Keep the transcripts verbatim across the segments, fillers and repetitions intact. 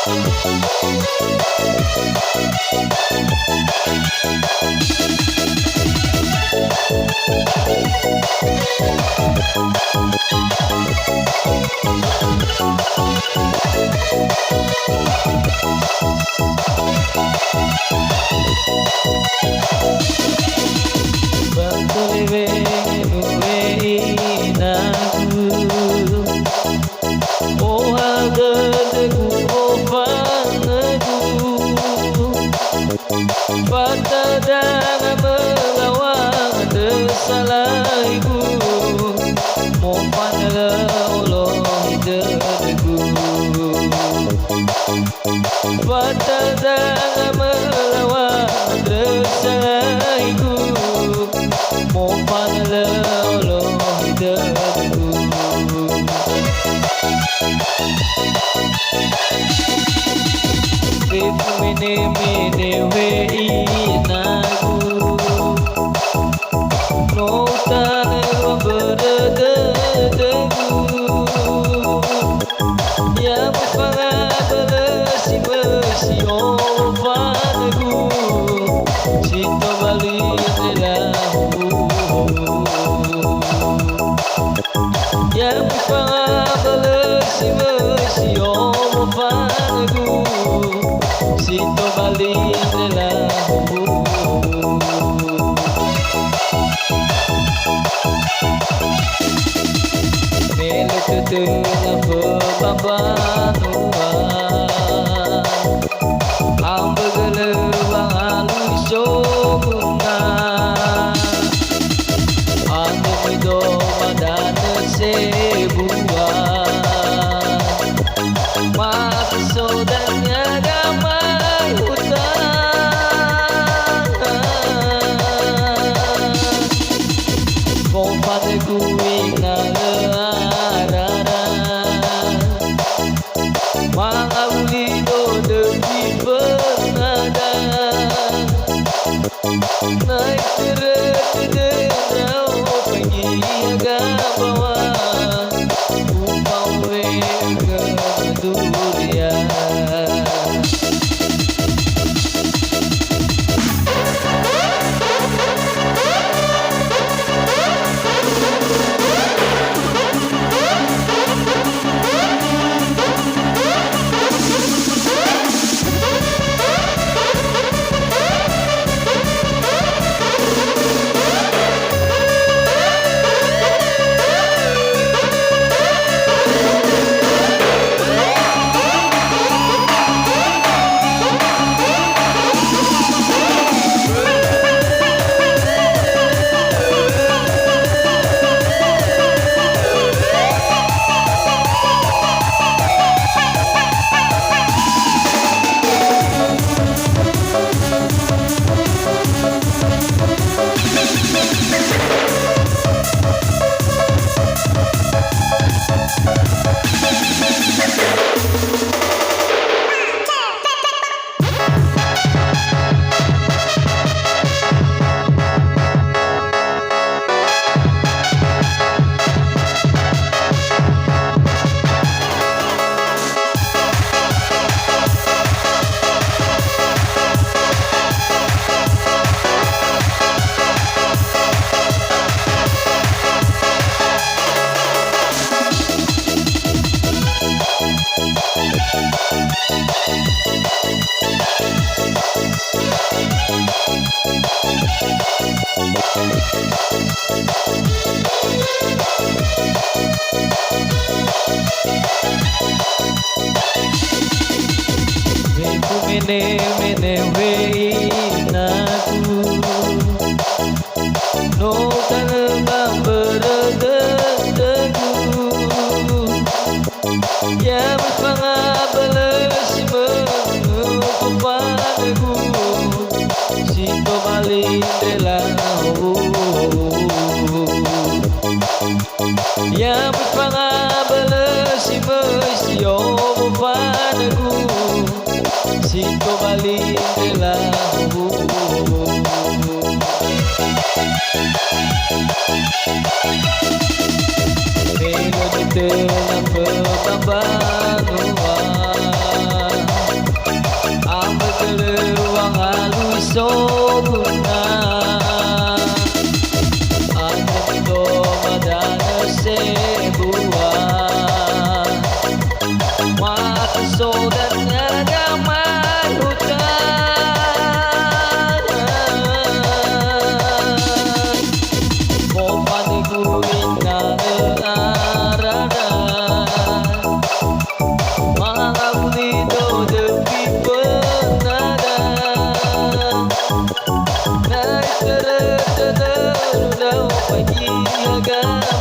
Ba tole wehelu we inagu, oha dödögu ofanögu. Ba tadanga mölawa andrö salaigu, mofanölö olohi dödögu. Ba tadanga mölawa andrö salaigu, mofanölö olohi dödögu. Fefu menemene we inagu, no utanö wambörö dödögu. Ya möi fangabölö si möi si ofanögu, si tobali ndre lahu. Ya möi fangabölö si möi si ofanögu, si tobali ndre lahu. Me lö tödö nafö ba mbanua, ambö gölö wangalui soguna. Andrö möi doma danö sebua, mafiso dania gamai uta. Fofanögu inalö arara, mangawuli dödögu fönada. Na itörö tödö ndra'o fagia gambawa, ufaowe khö duria. Fefu menemene we inagu, no utanö ba mbörö dödögu. Ya möi fangabölö si möi gofanögu, si tobali ndre lahu. Ya möi fangabölö si möi si omo fanögu, si tobali ndre lahu. Me lö nitöna fö ba mbanua,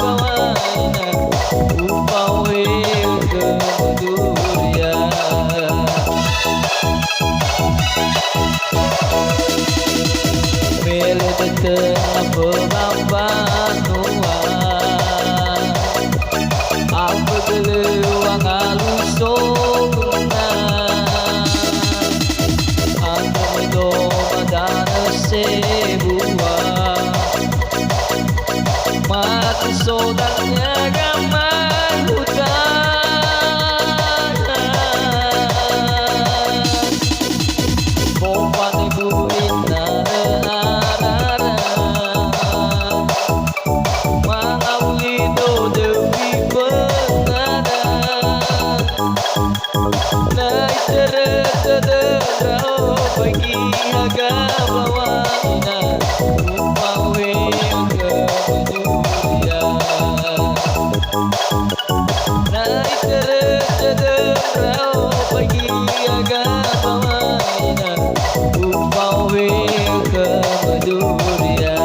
bawaina, ufaohe khömö duria. Me lö dödöna föna mbanua, afögölö wangalui soguna. Andrö möi doma danö sebua, mati sodang niagama huta. Bofanegu inarö arara, mangawuli dödöu fönara. Na itörö tödö ndra'o faigi haga bawaina, ufaohe khömö duria. Na itörö tödö ndra'o faigi haga bawaina, ufaohe khömö duria.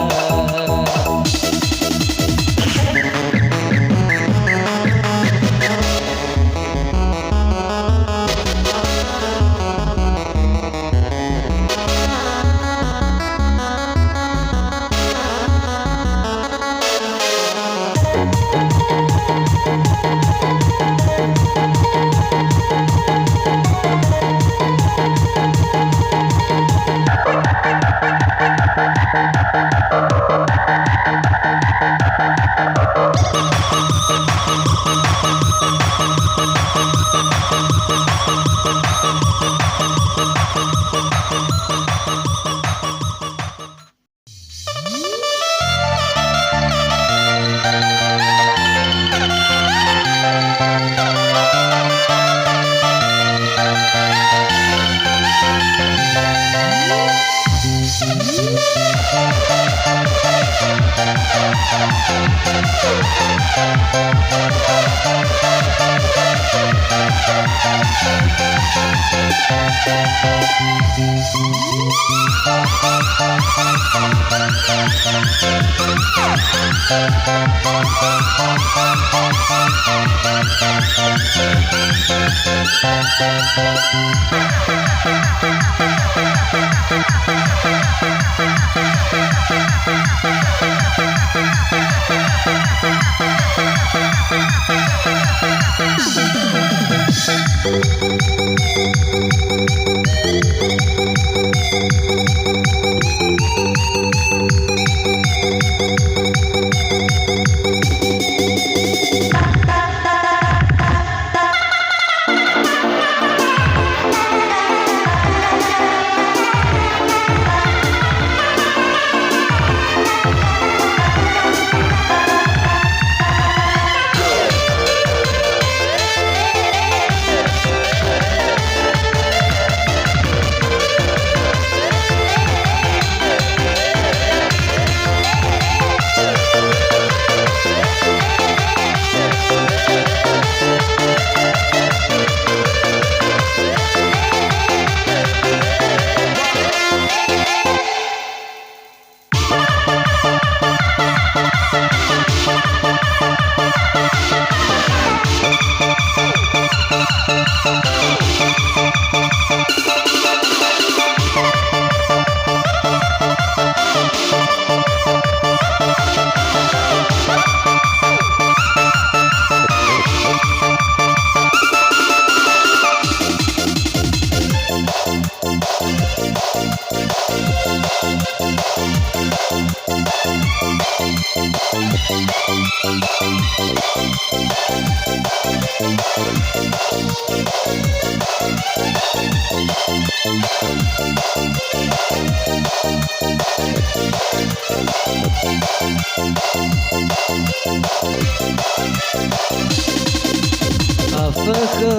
Afökhö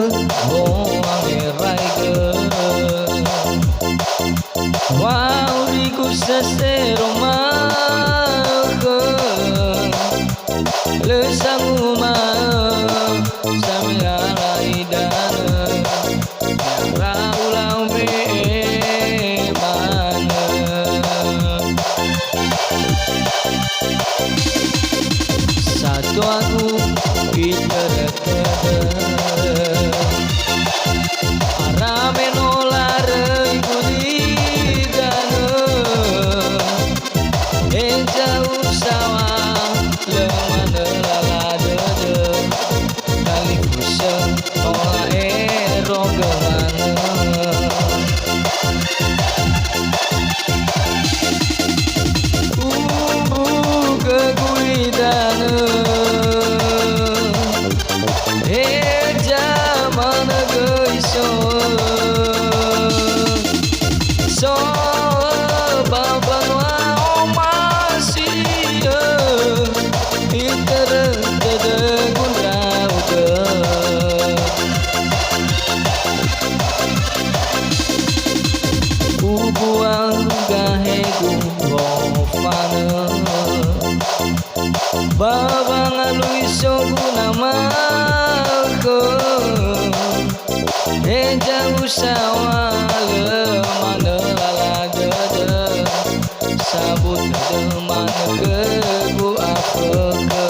wo'angeraigö, wa'aurigu sesero ma'ökhö. Lö sanguma'ö samila la'i danö, ya'ara ulau me'e manö. Sa Toagu itörö-törö. Ara me no laröi gulidanö. Heza usaŵa lö manö lala dödö. Talifusö tola ero gömanö. Umbu gögu idanö. Heza manö göi so. So ba mbanua omasi'ö. Itörö dödögu ndra'ugö. Ubuang gahegu hofanö. Ba wangalui soguna ma'ökhö. Heza usaŵa lö manö lala dödö. Sabu tödö manö khögu afökhö.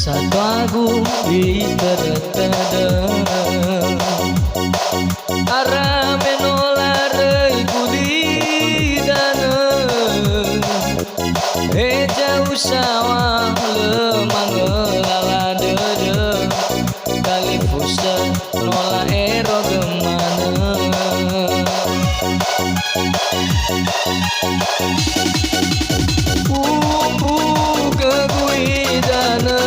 Satuagu itörö-törö. Ara me no laröi gulidanö. Heza usaŵa lö manö lala dödö. Talifusö no la'ero gömanö. Umbu gögu idanö.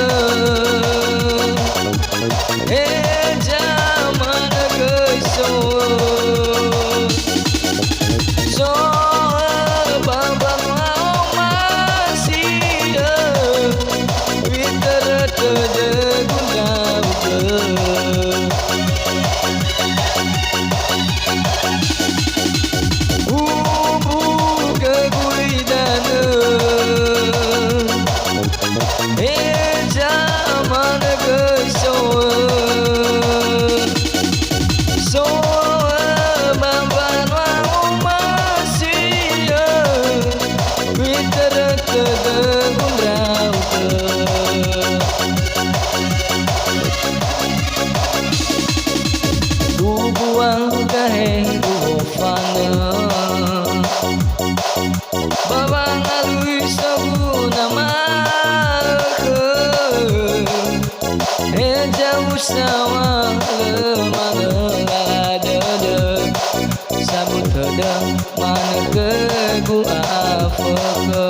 Heza manö göi so. So ba mbanua omasi'ö. Itörö tödö gundraugö. Umbu gögu Sabu tödö manö khögu afökhö.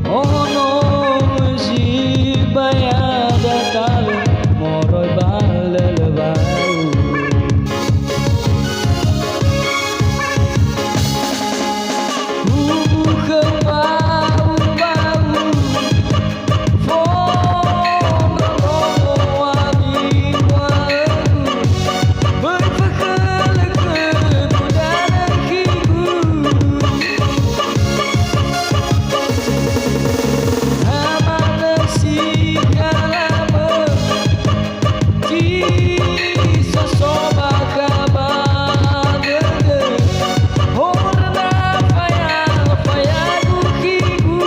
Ono zi baya datalö moroi ba lölö bau. Hubukhö bau-bau, fondrondrongo ami muaögu. Böi fökhölö khögu danö khigu. Amanö si kalamö, si so so bakha ba dödö. Horöna faya-fayagu khigu.